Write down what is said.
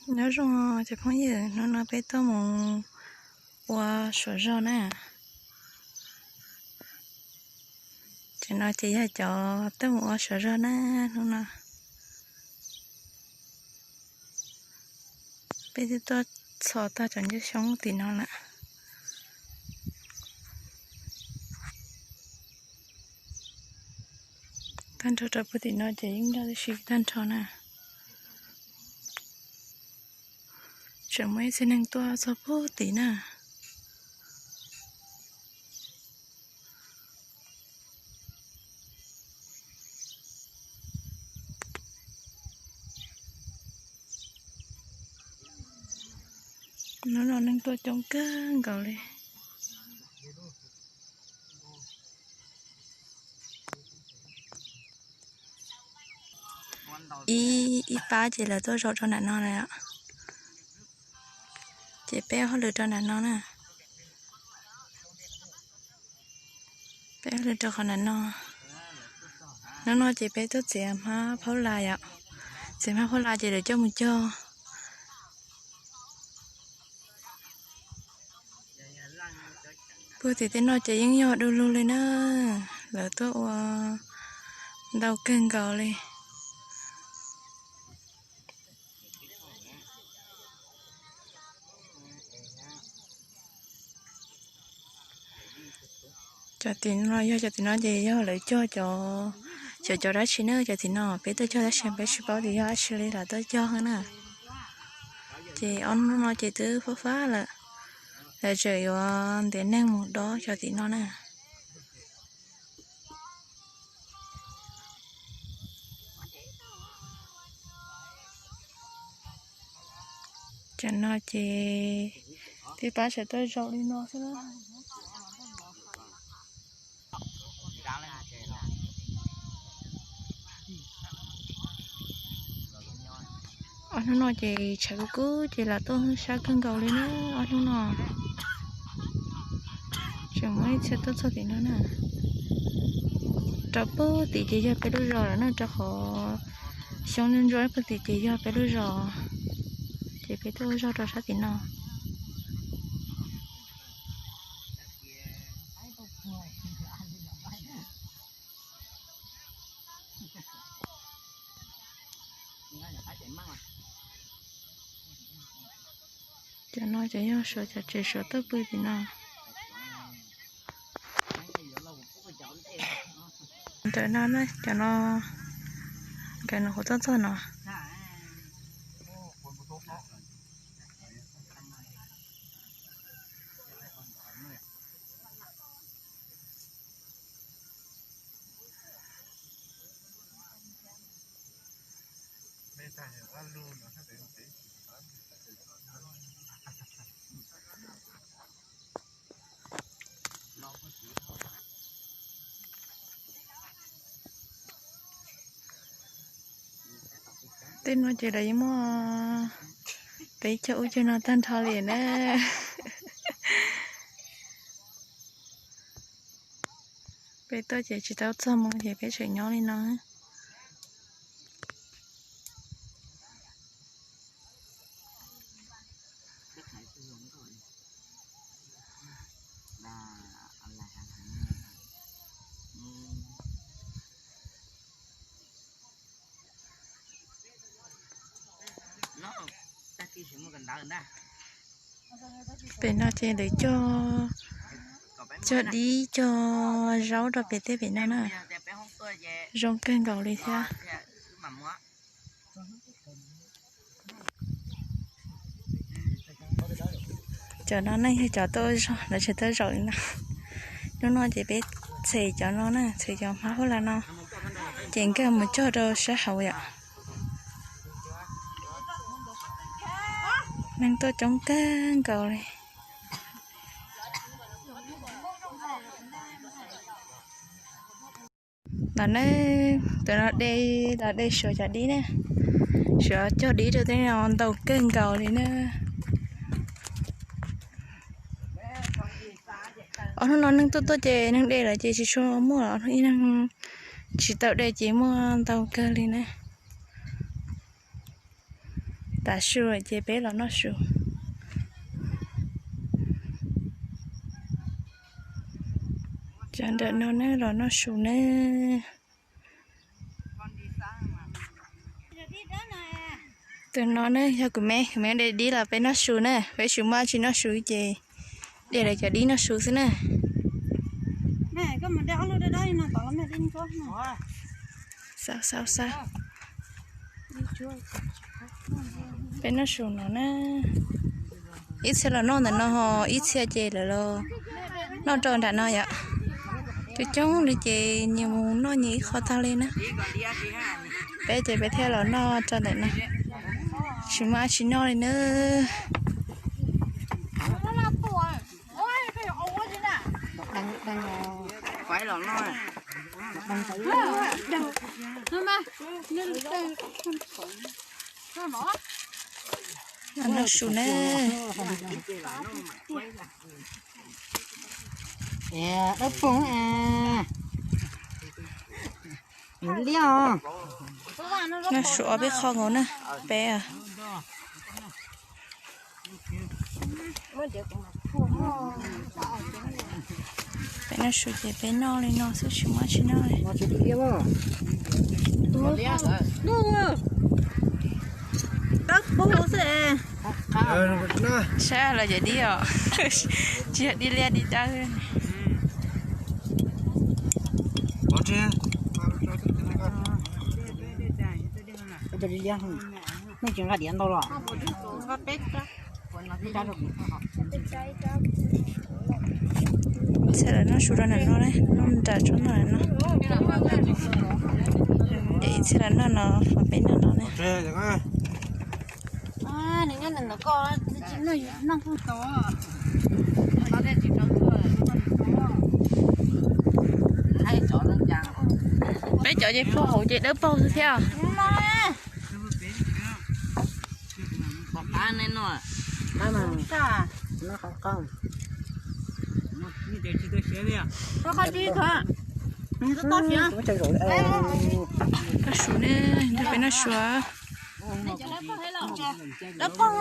Nyob zoo cov phooj ywg, hnub no peb tuaj mus ua suav zog na. Cov no ces yog cov tuaj mus ua suav zog na hnub no. Peb twb tuaj txhos tag cov ncauj xyoob tim no lawm. Tag nrho rau puag tim no ces yeej yog tib si tag nrho na. Tseem muaj ib txhia neeg tuaj txog puag tim na. Hnub no neeg tuaj coob kawg nkaus li. Ib, ib pab ces lawv tuaj zaum rau nram no lawm. Ces peb hauj lwm rau nram no na. Peb hauj lwm rau qhov nram no. Hnub no ces peb tuaj txiav hmab phaub las yom. Txiav hmab phaub las ces lawv coj mus cog. Puag tim tej no ces yeej yog du lug li na, lawv tuaj ua ntau kawg nkaus li. Cov tim no yog, cov tim no ces yog lawv cog cov, cov, cov dab tsi na, cov tim no peb tuaj cog tab sis peb tsis paub tias yog dab tsi li lawv tuaj cog na. Ces ob hnub no ces twb fab fab lawm, lawv tseem yuav ntiav neeg mus dob cov tim no na. Cov no ces twb pab sawv tuaj zaum li no xwb na. Ob hnub no ces tshav kub kub ces lam tuaj sab kawg nkaus li na ob hnub no. Tseem muaj ib txhia tuaj txog tim no na. Rau puag tim ces yog peb lub zos lawm na, rau qhov xyoob ntsuab ntsuab puag tim ces yog peb lub zos, ces peb tuaj ua zog rau sab tim no. Cov no ces yog suav, cov tsev suav tuaj pw tim no. Ntawm no na, cov no, nkawd no kuv tuaj txog no. Tej no ces lawv yeej muaj peb caug ub caug no tag nrho li na. Peb tuaj ces tsis tau txog moo ces peb tseem nyob li no. Pem no ces lawv cog, cog dib cog zaub rau pem tej pem no na. Zoo kawg nkaus li thiab. Cov no ne yog cov tuaj ua zog, lawv tseem tuaj zaum li no. Hnub no ces peb txhem cov no na, txhem cov hmab phaub las no, ces nkag mus cog rau sab hauv yom. Neeg tuaj coob kawg nkaus li. Los ne, tam no de, los de suav cov dib ne, suav cog dib rau tej no ntau kawg nkaus li na. Ob hnub no neeg tuaj tuaj ces neeg de lawm ces tsis tshua muaj, ob hnub ib neeg tsis tau de ces muaj ntau kawg li na. Tav su lawm ces peb los noj su. Cov nram no ne los noj su ne. Tus no ne yog kuv me, kuv me de dib los peb noj su na, peb tsis muaj tsis noj su ces de lawv cov dib noj su xwb na. Xav xav xav. Peb noj su no na. Ib txhia los noj ntawm no ho ib txhia ces lawv los noj rau nram no yom. Coob coob li ces nyias mus noj nyias ib qho tag li na. Peb ces peb thiaj los noj rau ntawm no. Tsis muaj dab tsi noj li na. Noj su na. Dawb paug. Liab os. Noj su ob peb qho nkaus na. Peb Peb noj su ces peb noj li no xwb tsis muaj dab tsi noj li. Dawb paug xwb. Saib los yog dib os. Tsis yog dib liab dib dawb. Nej tsis nqa diav ntau los? Ib txhia lawv noj su rau ntawm no, noj nram tsob no no. Ces ib txhia lawv noj no, peb noj no ne. Peb cov ces puag hauv ces dawb paug xwb thiab. Noj su ne, nrog peb noj su. Dawb paug.